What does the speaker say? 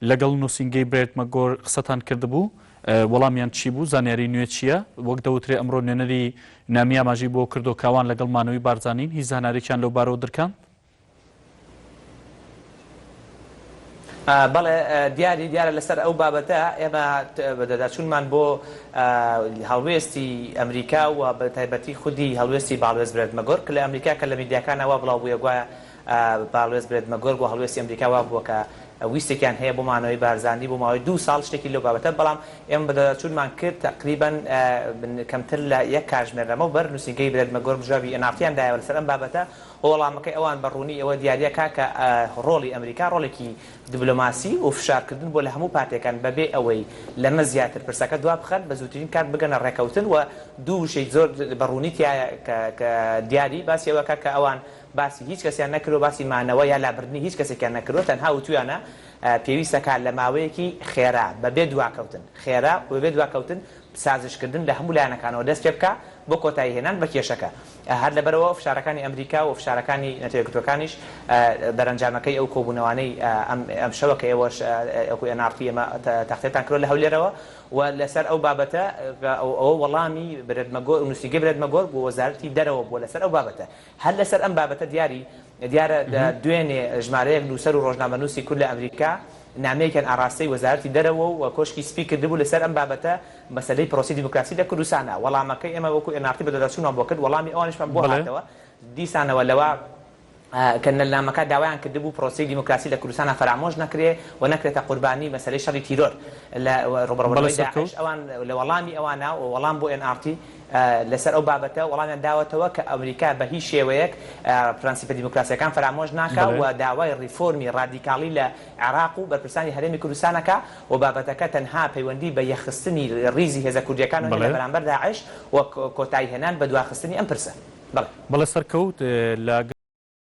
لەگەڵ نووسینگەی برێت مەکگۆر قسەتان کردبوو، وەڵامیان چی بوو؟ زانیاری نوێ چییە؟ وەک دەوترێ ئەمڕۆ نوێنەری نامی ئاماژەی بۆ کردووە کە ئەوان لەگەڵ مانەوەی بارزانین، هیچ زانارییەکیان لەو بارەوە درکاند؟ بەڵێ دیاری دیارە لەسەر ئەو بابەتە ئێمە بەدەداچوونمان بۆ هەڵوێستی ئەمریکا و بە تایبەتی خودی هەڵوێستی باڵوێز برێت مەگۆرک لە ئەمریکا کە لە میدیاکانەوە بڵاو بووە گوایە باڵوێز برێت مەگۆرک و هەڵوێستی ئەمریکا وا بووە کە ویستێکیان هەیە بۆ مانەوەی بارزانی بۆ ماوەی دوو ساڵ شتێکی لەو بابەتە بەڵام ئێمە بەدواداچوونمان کرد تەقریبەن کەمتر لە یەک کاژمێر لەمەوبەر نووسینگەی برێت مەگۆرک جوابی ئێن ئاڕ تیان دایەوە لەسەر ئەم بابەتە و وەڵامەکەی ئەوان بە ڕوونی ئەوە دیاریەکا کە ڕۆڵی ئەمریکا ڕۆڵێکی دبلۆماسی و فشارکردن بووە لە هەموو پارتێکان بەبێ ئەوەی لەمە زیاتر پرسەکە دوابخەن بە زووترین کات بگەنە ڕێکەوتن و دوو وشەی زۆر بە ڕوونی تیایە کە دیاری باسی ئەوە کە ئەوان باسی هیچ کەسیان نەکردوە باسی مانەوە یا لابردنی هیچ کەسێکیان نەکردوە تەنها وتویانە پێویستە کار لە ماوەیەکی خێرا بەبێ دواکەوتن خێرا و بەبێ دواکەوتن سازشکردن لە هەموو لایەنەکانەوە دەست پێ بکا بۆ کۆتایی هێنان بە کێشەکە. هەر لەبەرئەوە فشارەکانی ئەمریکا و فشارەکانی نەتەوە یەکگرتووەکانیش دەرەنجامەکەی ئەو کۆبوونەوانەی ئەم ئەمشەوە کە ئێوەش وەکو ئێن ئاڕ تی ئێمە تەختێتان کردووە لە هەولێرەوە و لەسەر ئەو بابەتە ئەوە وەڵامی برێت مەگۆر نووسینگەی برێت مەگۆر بۆ وەزارەتی دەرەوە بووە لەسەر ئەو بابەتە. هەر لەسەر ئەم بابەتە دیاری دیارە دوێنێ ژمارەیەک نووسەر و ڕۆژنامەنووسی کورد لە ئەمریکا نامەیەکیان ئاڕاستەی وەزارەتی دەرەوە و کۆشکی سپی کردبوو لەسەر ئەم بابەتە مەسەلەی پرۆسەی دیموکراسی لە کوردستانا وەڵامەکەی ئێمە وەکو ئێن ئاڕ تی بەدواداچوونمان بۆ کرد وەڵامی ئەوانیشمان بۆ هاتەوە دیسانەوە لەوە کە لە نامەکە داوایان کردبوو پرۆسەی دیموکراسی لە کوردستانا فەرامۆش نەکرێ و نەکرێتە قوربانی مەسەلەی شەڕی تیرۆر لە ڕووبەڕووبوونەوەی داعش ئەوان لە وەڵامی ئەوانە و وەڵام بۆ ئێن ئاڕ تی لەسەر ئەو بابەتە وەڵامیان داوەتەوە کە ئەمریکا بە هیچ شێوەیەک پرەنسیپە دیموکراسییەکان فەرامۆش ناکا و داوای ڕیفۆرمی ڕادیکاڵی لە عێراق و بەرپرسانی هەرێمی کوردستان ئەکا و بابەتەکە تەنها پەیوەندی بە یەکخستنی ڕیزی هێزە کوردییەکانەوە نییە لە بەرامبەر داعش و کۆتاییهێنان بە دواخستنی ئەم پرسە. بەڵێ. بەڵێ سەرکەوت لە.